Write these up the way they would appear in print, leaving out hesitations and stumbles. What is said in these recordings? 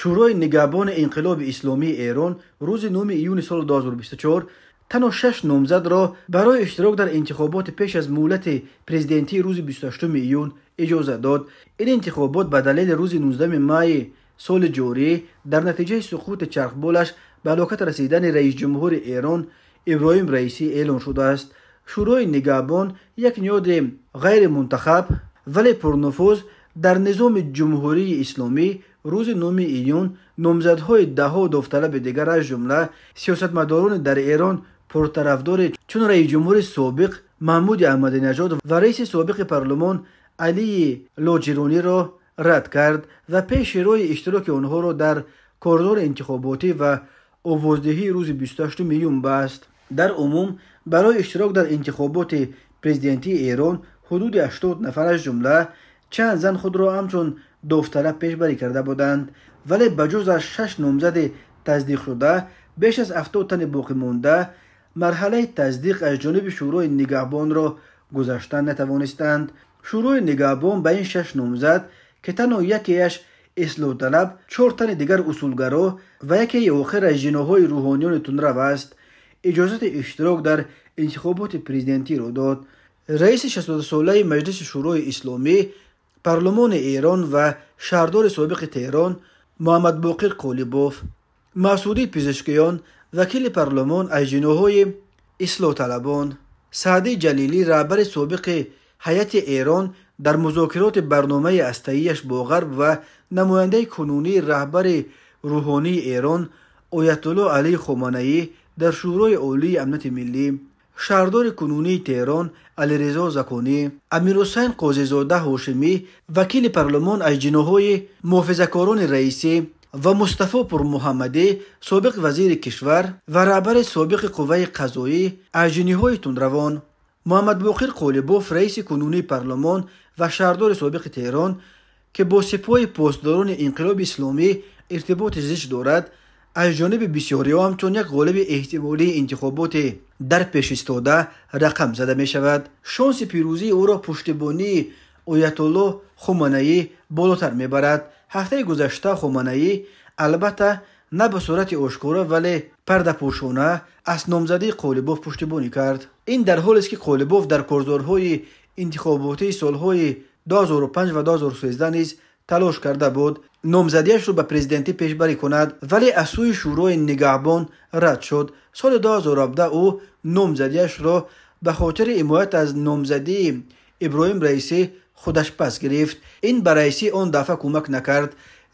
Шӯрои нигаҳбони инқилоби исломии Эрон рӯзи 9 июни соли 2024 танҳо 6 номзадро барои иштирок дар интихоботи пеш аз муҳлати президентии рӯзи 28 июн иҷозат дод. Ин интихобот ба далели рӯзи 19 майи соли ҷорӣ дар натиҷаи суқути чархболаш ба ҳалокат расидани раисҷумҳури Эрон Иброҳим Раисӣ эълон шудааст. Шӯрои нигаҳбон як ниҳоди ғайримунтахаб, вале пурнуфуз дар низоми Ҷумҳурии Исломӣ рӯзи 9 июн номзадҳои даҳҳо довталаби дигар, аз ҷумла сиёсатмадорони дар Эрон пуртарафдори чун раисҷумҳури собиқ Маҳмуди Аҳмадинажод ва раиси собиқи парлумон Алии Лоҷирониро рад кард ва пеши роҳи иштироки онҳоро дар корзори интихоботӣ ва овоздиҳии рӯзи 28 июн баст. Дар умум барои иштирок дар интихоботи президентии Эрон ҳудуди 80 нафар, аз ҷумла чанд зан, худро ҳамчун довталаб пешбарӣ карда буданд, вале ба ҷуз аз 6 номзади тасдиқшуда беш аз 70 тани боқимонда марҳалаи тасдиқ аз ҷониби Шӯрои нигаҳбонро гузаштан натавонистанд. Шӯрои нигаҳбон ба ин 6 номзад, ки танҳо якеяш ислоҳталаб, 4 тани дигар усулгаро ва якеи охир аз ҷиноҳҳои рӯҳониёни тундрав аст, иҷозати иштирок дар интихоботи президентиро дод. Раиси 60-солаи Маҷлиси Шӯрои Исломӣ, парлумони Эрон ва шаҳрдори собиқи Теҳрон Муҳаммадбоқир Қолибоф, Масъудӣ Пизишкиён, вакили парлумон аз ҷиноҳҳои ислоҳталабон, Саъдӣ Ҷалилӣ, раҳбари собиқи ҳайати Эрон дар музокироти барномаи ҳастаияш бо Ғарб ва намояндаи кунунии раҳбари рӯҳонии Эрон Оятулло Алӣ Хоманаӣ дар Шӯрои Олии Амнияти Миллӣ, шаҳрдори кунунии Теҳрон Алирезо Законӣ, Амирҳусайн Қозизода Ҳошимӣ, вакили парлумон аз ҷиноҳҳои муҳофизакорони раисӣ, ва Мустафо Пурмуҳаммадӣ, собиқ вазири кишвар ва раҳбари собиқи қувваи қазоӣ аз ҷиноҳҳои тундравон. Муҳаммадбоқир Қолибоф, раиси кунунии парлумон ва шаҳрдори собиқи Теҳрон, ки бо сипоҳи посдорони инқилоби исломӣ иртиботи зич дорад, аз ҷониби бисёриҳо ҳамчун як ғолиби эҳтимолии интихоботи дар пеш истода рақам зада мешавад. Шонси пирӯзии ӯро пуштибонии Оятулло Хоманаӣ болотар мебарад. Ҳафтаи гузашта Хоманаӣ, албатта на ба сурати ошкоро, вале пардапӯшона аз номзадии Қолибоф пуштибонӣ кард. Ин дар ҳолест, ки Қолибоф дар корзорҳои интихоботии солҳои 2005 ва 2013 низ талош карда буд номзадиашро ба президентӣ пешбарӣ кунад, вале аз сӯи Шӯрои нигаҳбон рад шуд. Соли 2017 ӯ номзадиашро ба хотири ҳимоят аз номзадии Иброҳим Раисӣ худаш пас гирифт. Ин ба Раисӣ он дафъа кӯмак накард,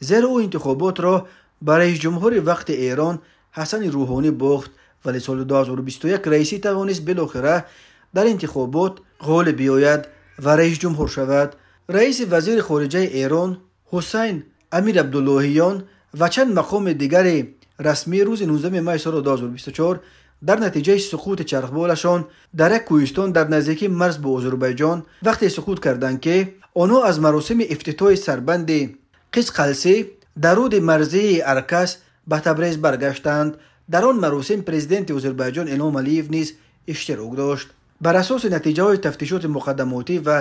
зеро ӯ интихоботро ба раисҷумҳури вақти Эрон Ҳасани Рӯҳонӣ бохт, вале соли 2021 Раисӣ тавонист билохира дар интихобот ғолиб биёяд ва раисҷумҳур шавад. Раиси вазири хориҷаи Эрон Ҳусайн Амир Абдуллоҳиён ва чанд мақоми дигари расмӣ рӯзи 19 май соли 2024 дар натиҷаи суқути чархболашон дар як кӯҳистон дар наздикии марз бо Озарбойҷон вақте суқут карданд, ки онҳо аз маросими ифтитоҳи сарбанди Қизқалсӣ дар руди марзии Аркас ба Табрез баргаштанд. Дар он маросим президенти Озарбойҷон Илҳом Алиев низ иштирок дошт. Бар асоси натиҷаҳои тафтишоти муқаддамотӣ ва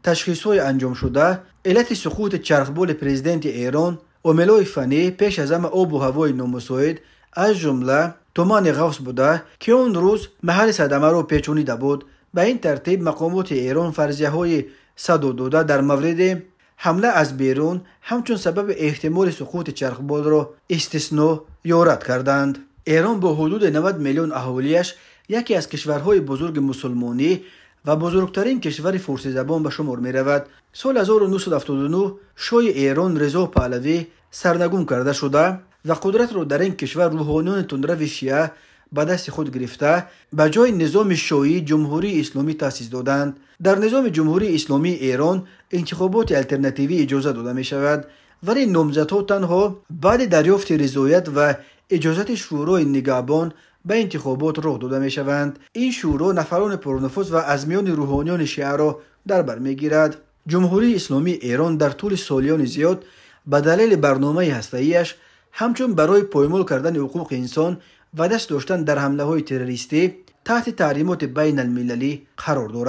ташхисҳои анҷомшуда, иллати суқути чархболи президенти Эрон омилҳои фаннӣ, пеш аз ҳама обу ҳавои номусоид, аз ҷумла тумани ғафс буда, ки он рӯз маҳалли садамаро печонида буд. Ба ин тартиб мақомоти Эрон фарзияҳои садо дода дар мавриди ҳамла аз берун ҳамчун сабаби эҳтимоли суқути чархболро истисно ё рад карданд. Эрон бо ҳудуди 90 миллион аҳолиаш яке аз кишварҳои бузурги мусулмонӣ ва бузургтарин кишвари форсизабон ба шумор меравад. Соли 1979 шоҳи Эрон Резо Паҳлавӣ сарнагун карда шуда ва қудратро дар ин кишвар рӯҳониёни тундрави шиа ба дасти худ гирифта, ба ҷои низоми шоҳии Ҷумҳурии Исломӣ таъсис доданд. Дар низоми Ҷумҳурии Исломии Эрон интихоботи алтернативӣ иҷоза дода мешавад, вале номзадҳо танҳо баъди дарёфти ризоят ва иҷозати Шӯрои нигаҳбон ба интихобот роҳ дода мешаванд. Ин шӯро нафарони пурнуфуз ва аз миёни рӯҳониёни шиаро дар бар мегирад. Ҷумҳурии Исломии Эрон дар тӯли солиёни зиёд ба далели барномаи ҳастаияш ҳамчун барои поймол кардани ҳуқуқи инсон ва даст доштан дар ҳамлаҳои террористӣ таҳти таҳримоти байналмилалӣ қарор дорад.